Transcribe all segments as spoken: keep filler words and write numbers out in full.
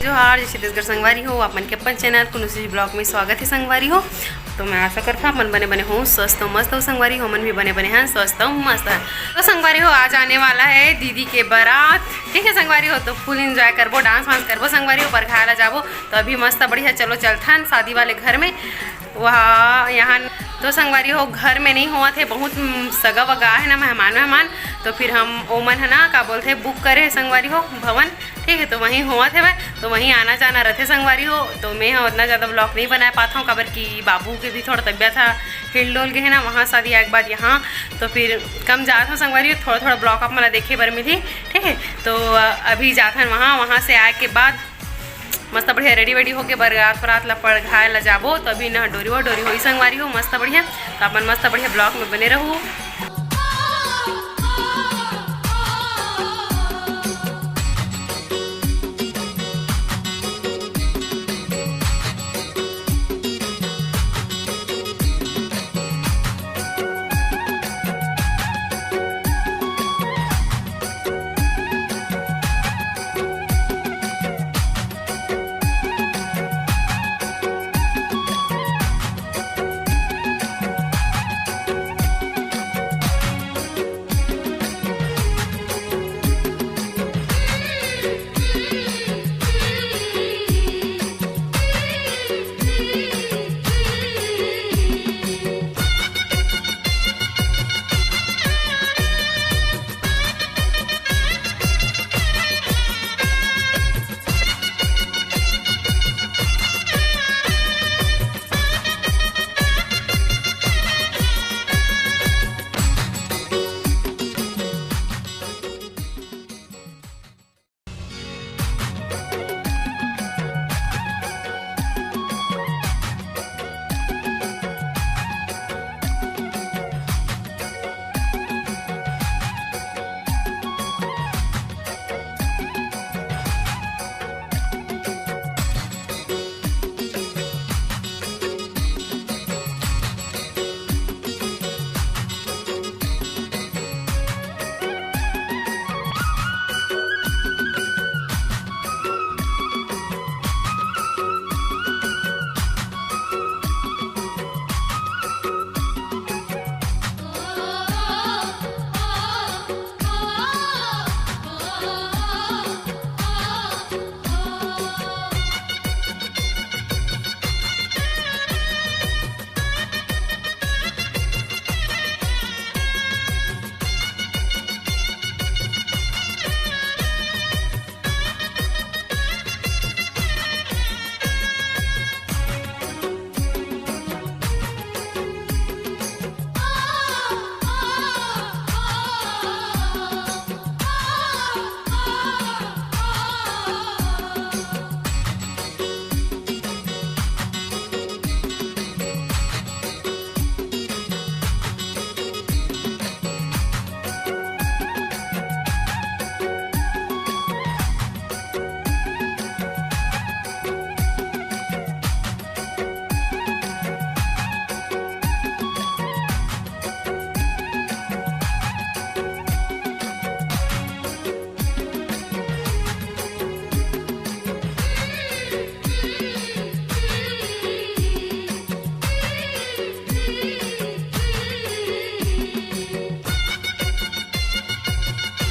जोहार, जय छत्तीसगढ़ संगवारी हो, आप मन के अपन चैनल कुनुसी ब्लॉग में स्वागत है संगवारी हो। तो मैं आशा करता हूँ आप मन बने बने हो, स्वस्थ हो, मस्त हो संगवारी हो, मन भी बने बने हैं, स्वस्थ हो, मस्त है। तो संगवारी हो, आज आने वाला है दीदी के बारात, ठीक है संगवारी हो, तो फुल एंजॉय करबो, डांस वांस करबो संगवारी हो, बरघाय ला जाबो। तो अभी मस्त बढ़िया चलो चलथन शादी वाले घर में। वहाँ यहाँ तो संगवारी हो घर में नहीं होवत है, बहुत हम्म, सगा वगा है ना, मेहमान वेहमान। तो फिर हम ओमन है ना का बोलते बुक करे है संगवारी हो भवन, ठीक है, तो वहीं होवत है। तो वहीं आना जाना रहते संगवारी हो। तो मैं ह उतना ज़्यादा ब्लॉग नहीं बना पाता हूँ, काबर कि बाबू के भी थोड़ा तबियत है हिल डोल के है ना, वहाँ शादी आए के बाद यहाँ। तो फिर कम जात हूँ संगवारी हो, थोड़ा थोड़ा ब्लॉग आप मन ला देखे बर मिली, ठीक है। तो अभी जात हन वहाँ, वहाँ से आए के बाद मस्त बढ़िया रेडी वेडी होके बरगात बरात ला पड़घाय ला जाबो। तो अभी ना डोरी वा डोरी होई संगवारी हो मस्त बढ़िया। तो अपन मस्त बढ़िया ब्लॉग में बने रहू।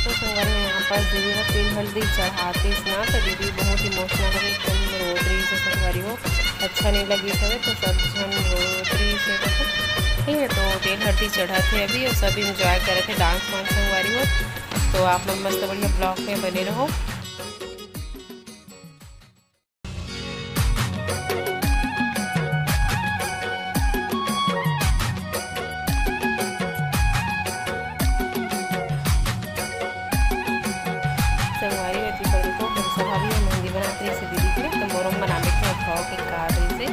तो संगवारी हो, यहाँ पर दीदी ला तेल हल्दी चढ़ातीस ना, तो दीदी बहुत इमोशनल हो गई, एकदम रोत रही से संगवारी हो, अच्छा नहीं लगी सके तो सब झन रोत रही से। ठीक है, तो तेल हल्दी चढ़त है अभी और सब एंजॉय करत है डांस वांस संगवारी हो। तो आप मन मस्त बढ़िया ब्लॉग में बने रहो। संगवारी हो, एती पर देखो, हम सब अभी मेहंदी बनात रहिस हे दीदी के, तो मोरो बनावे के अभाव के का रहिस हे।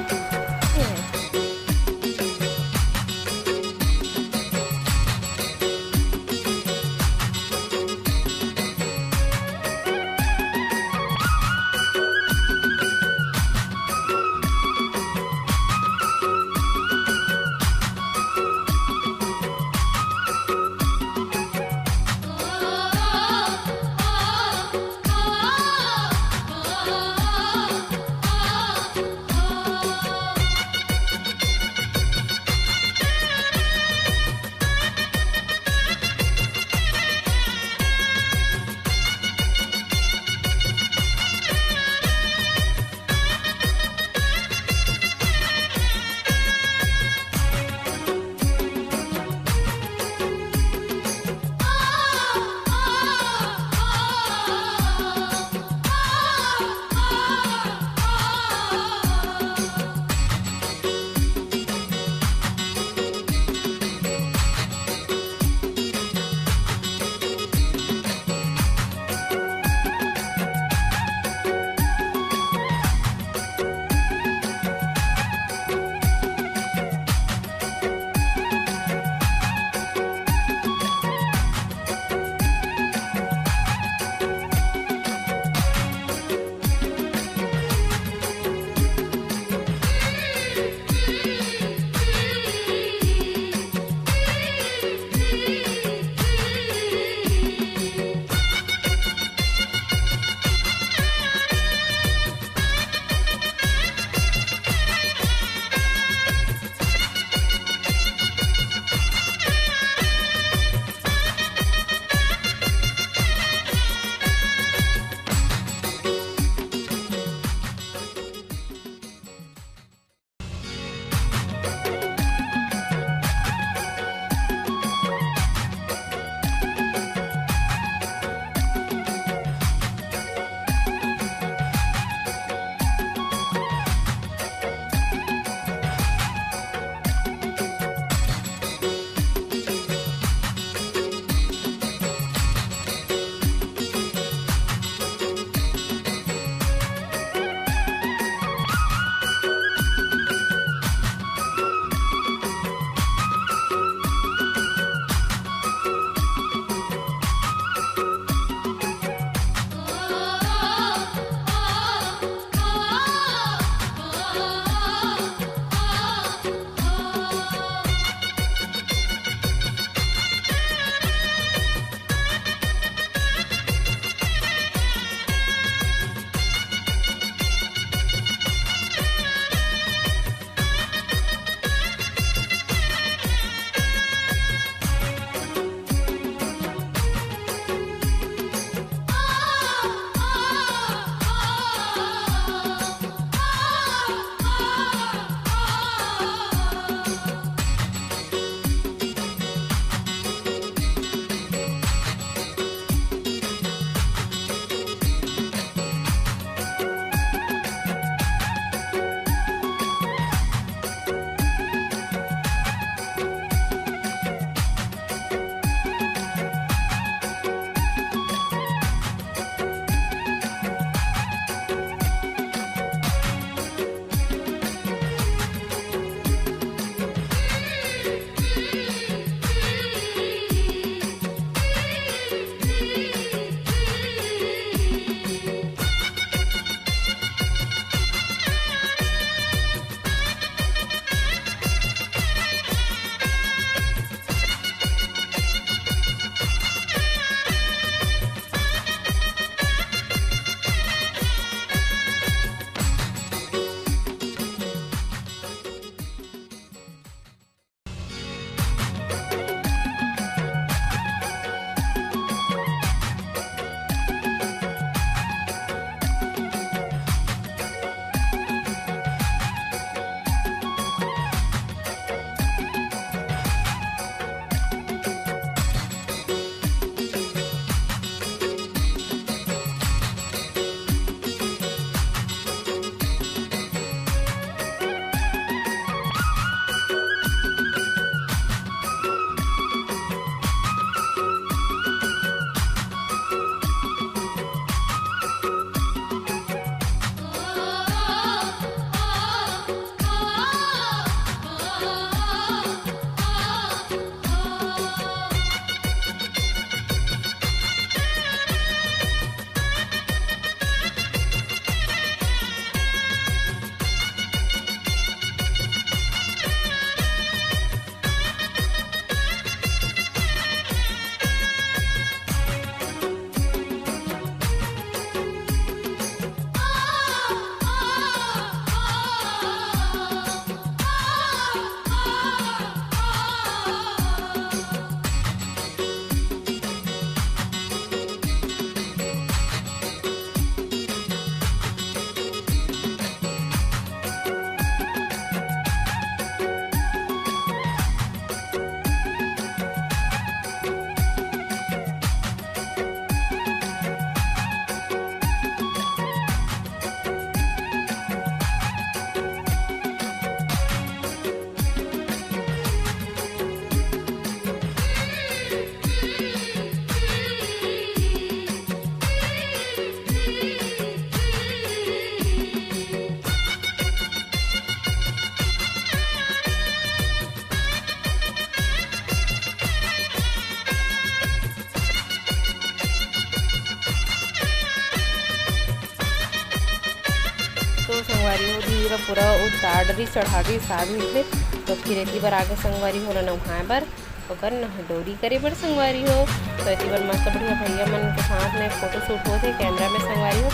तो संगवारी हो, धीरे पूरा उतार डरी, चढ़ा डरी साग मीठ ले। तो फिर एती बर आगे संगवारी हो ला नहाए बर, ओकर नहडोरी करे बर संगवारी हो। तो एती बर मस्त बढ़िया भैया मन के साथ में फोटो शूट होत हे कैमरा में संगवारी हो।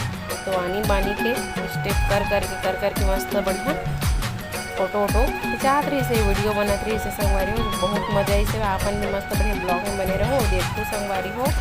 तो आनी बानी के स्टेप कर करके, कर करके मस्त बढ़िया फोटो वोटो खिंचात रहिस हे, वीडियो बनत रहिस हे संगवारी हो। बहुत मजा आइस हे, आपन भी मस्त बढ़िया ब्लॉग में बने रहो, देखो संगवारी हो।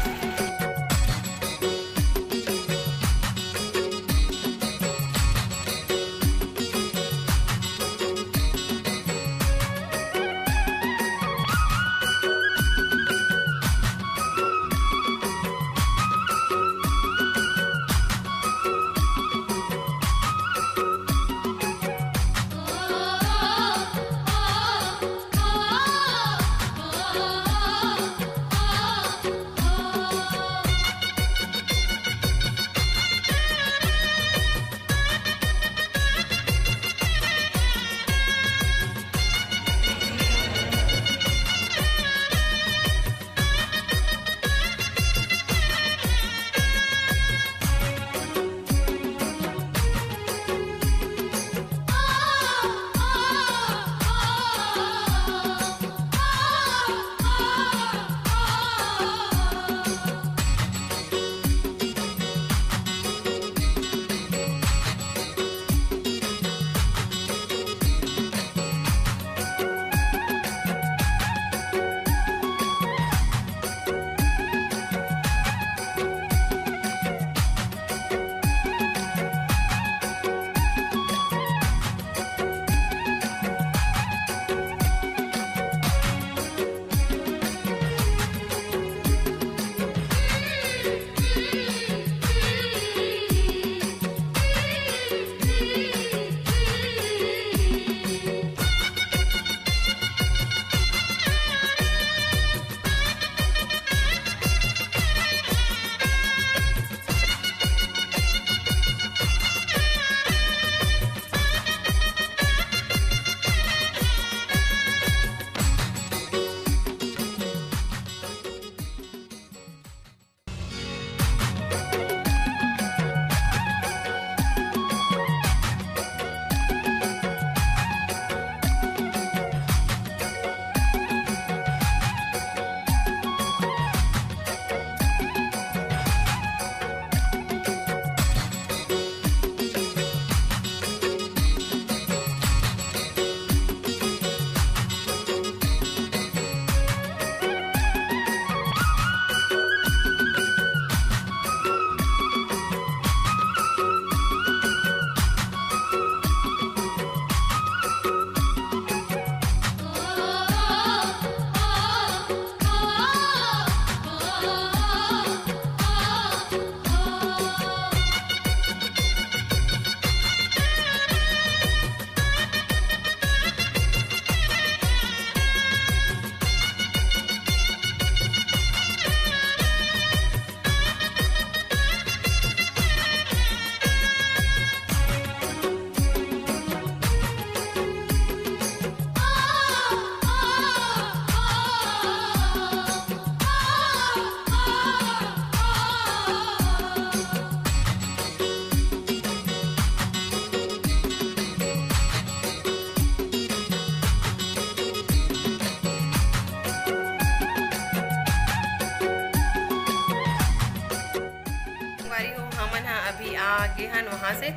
आ गे हन वहाँ से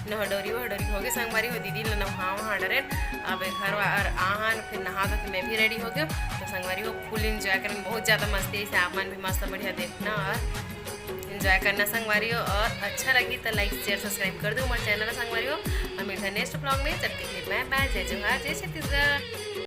नहडोरी वहडोरी हो गे संगवारी हो, दीदी ल नहा वहा डरेन। अब घर वा-, और आहन, फिर नहा धो के मैं भी ready हो गयो। तो संगवारी हो, full enjoy करन, बहुत ज़्यादा मस्ती से आप मन भी मस्त बढ़िया देखना और enjoy करना संगवारी हो। और अच्छा लगी तो like share subscribe कर दो हमारे channel ला संगवारी हो। और मिलता next vlog में, तब तक के लिए bye bye, जय जोहार, जय छत्तीसगढ़।